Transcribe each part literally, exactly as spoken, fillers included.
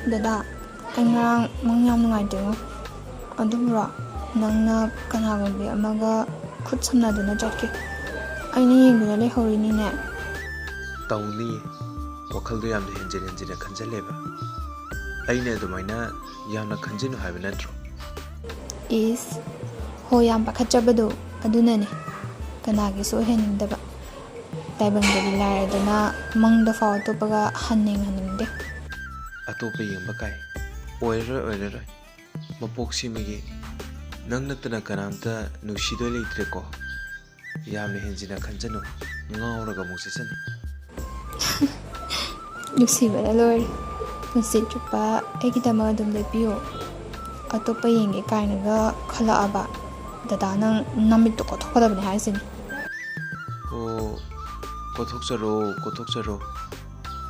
ꯗꯗꯥ, ꯑꯩ ꯉꯔꯥꯡ ꯃꯪ ꯌꯥꯝ ꯅꯨꯡꯉꯥꯏꯇꯦꯉꯣ꯫ ꯑꯗꯨꯕꯨꯔꯣ, ꯅꯪꯅ ꯀꯅꯥꯒꯨꯝꯕꯤ ꯑꯃꯒ ꯈꯨꯠ ꯁꯝꯅꯗꯨꯅ ꯆꯠꯈꯤ꯫ ꯑꯩꯅ ꯌꯦꯡꯗꯨꯅ ꯂꯩꯍꯧꯔꯤꯅꯤꯅꯦ꯫ ꯇꯧꯅꯤꯌꯦ꯫ ꯋꯥꯈꯜꯗꯣ ꯌꯥꯝꯅ ꯍꯦꯟꯖꯤꯟ ꯍꯦꯟꯖꯤꯟꯅ ꯈꯟꯖꯜꯂꯦꯕ꯫ ꯑꯩꯅ ꯑꯗꯨꯃꯥꯏꯅ ꯌꯥꯝꯅ ꯈꯟꯖꯤꯜꯂꯨ ꯍꯥꯏꯕ ꯅꯠꯇ꯭ꯔꯣ? ꯏꯁ, ꯍꯣ, ꯌꯥꯝ ꯄꯥꯈꯠꯆꯕꯗꯣ ꯑꯗꯨꯅꯅꯦ꯫ ꯀꯅꯥꯒꯤꯁꯨ ꯑꯣꯏꯍꯟꯅꯤꯡꯗꯕ꯫ ꯇꯥꯏꯕꯪꯗꯗꯤ ꯂꯥꯏꯔꯗꯅ ꯃꯪꯗ ꯐꯥꯎ ꯑꯇꯣꯞꯄꯒ ꯍꯟꯅ ꯌꯦꯡꯍꯟꯅꯤꯡꯗꯦ꯫ ꯑꯇꯣꯞꯄ ꯌꯦꯡꯕ ꯀꯥꯏ꯫ ꯑꯣꯏꯔꯔꯣꯏ, ꯑꯣꯏꯔꯔꯣꯏ꯫ ꯃꯄꯣꯛꯁꯤꯃꯒꯤ ꯅꯪ ꯅꯠꯇꯅ ꯀꯅꯥꯝꯇ ꯅꯨꯡꯁꯤꯗꯣꯏ ꯂꯩꯇ꯭ꯔꯦꯀꯣ꯫ ꯌꯥꯝꯅ ꯍꯦꯟꯖꯤꯟꯅ ꯈꯟꯖꯅꯨ꯫ ꯉꯥꯎꯔꯒ ꯑꯃꯨꯛ ꯆꯠꯆꯅꯤ꯫ ꯅꯨꯡꯁꯤꯕꯅ ꯂꯣꯏꯔꯦ꯫ ꯄꯨꯟꯁꯤ ꯆꯨꯞꯄ ꯑꯩꯒꯤꯗꯃꯛ ꯑꯗꯨꯝ ꯂꯦꯞꯄꯤꯌꯣ꯫ ꯑꯇꯣꯞꯄ ꯌꯦꯡꯒꯦ ꯀꯥꯏꯅꯒ ꯈꯜꯂꯛꯑꯕ, ꯗꯗꯥ, ꯅꯪ ꯅꯃꯤꯠꯇꯣ ꯀꯣꯠꯊꯣꯛꯀꯗꯕꯅꯦ ꯍꯥꯏꯁꯤꯅꯤ꯫ ꯑꯣ, ꯀꯣꯠꯊꯣꯛꯆꯔꯣ, ꯀꯣꯠꯊꯣꯛꯆꯔꯣ꯫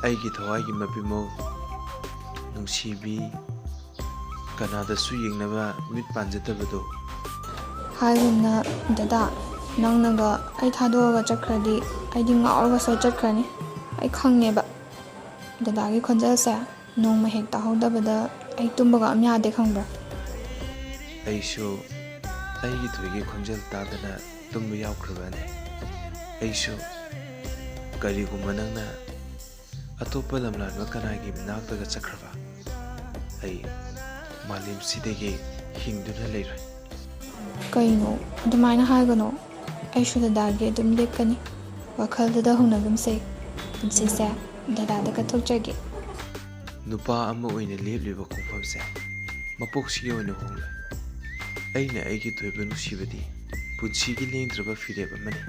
ꯑꯩꯒꯤ ꯊꯋꯥꯏꯒꯤ ꯃꯄꯤꯃꯧ, ꯅꯨꯡꯁꯤꯕꯤ, ꯀꯅꯥꯗꯁꯨ ꯌꯦꯡꯅꯕ ꯃꯤꯠ ꯄꯥꯟꯖꯗꯕꯗꯣ꯫ ꯍꯥꯏꯒꯨꯝꯅ, ꯗꯗꯥ, ꯅꯪꯅꯒ ꯑꯩ ꯊꯥꯗꯣꯛꯑꯒ ꯆꯠꯈ꯭ꯔꯗꯤ ꯑꯩꯗꯤ ꯉꯥꯎꯔꯒꯁꯨ ꯆꯠꯈ꯭ꯔꯅꯤ꯫ ꯑꯩ ꯈꯪꯉꯦꯕ꯫ ꯗꯗꯥꯒꯤ ꯈꯣꯟꯖꯦꯜꯁꯦ ꯅꯣꯡꯃ ꯍꯦꯛ ꯇꯥꯍꯧꯗꯕꯗ ꯑꯩ ꯇꯨꯝꯕꯒ ꯑꯝ ꯌꯥꯗꯦ, ꯈꯪꯕ꯭ꯔꯥ? ꯑꯩꯁꯨ ꯑꯩꯒꯤ ꯊꯣꯏꯒꯤ ꯈꯣꯟꯖꯦꯜ ꯇꯥꯗꯅ ꯇꯨꯝꯕ ꯌꯥꯎꯈ꯭ꯔꯕꯅꯦ꯫ ꯑꯩꯁꯨ, ꯀꯔꯤꯒꯨꯝꯕ ꯅꯪꯅ ꯑꯇꯣꯞꯄ ꯂꯝꯂꯥꯟꯕ ꯀꯅꯥꯒꯤ ꯃꯅꯥꯛꯇꯒ ꯆꯠꯈ꯭ꯔꯕ, ꯑꯩ ꯃꯥꯂꯦꯝꯁꯤꯗꯒꯤ ꯍꯤꯡꯗꯨꯅ ꯂꯩꯔꯣꯏ꯫ ꯀꯩꯅꯣ? ꯑꯗꯨꯃꯥꯏꯅ ꯍꯥꯏꯒꯅꯣ꯫ ꯑꯩꯁꯨ ꯗꯗꯥꯒꯤ ꯑꯗꯨꯝ ꯂꯦꯞꯀꯅꯤ꯫ ꯋꯥꯈꯜꯗꯨꯗ ꯍꯧꯅꯒꯨꯝꯁꯦ꯫ ꯄꯨꯟꯁꯤꯁꯦ ꯗꯗꯥꯗ ꯀꯠꯊꯣꯛꯆꯒꯦ꯫ ꯅꯨꯄꯥ ꯑꯃ ꯑꯣꯏꯅ ꯂꯦꯞꯂꯤꯕ ꯈꯣꯡꯐꯝꯁꯦ ꯃꯄꯣꯛꯁꯤꯒꯤ ꯑꯣꯏꯅ ꯍꯣꯡꯂꯣꯏ꯫ ꯑꯩꯅ ꯑꯩꯒꯤ ꯊꯣꯏꯕꯨ ꯅꯨꯡꯁꯤꯕꯗꯤ ꯄꯨꯟꯁꯤꯒꯤ ꯂꯦꯡꯗ꯭ꯔꯕ ꯐꯤꯔꯦꯞ ꯑꯃꯅꯤ꯫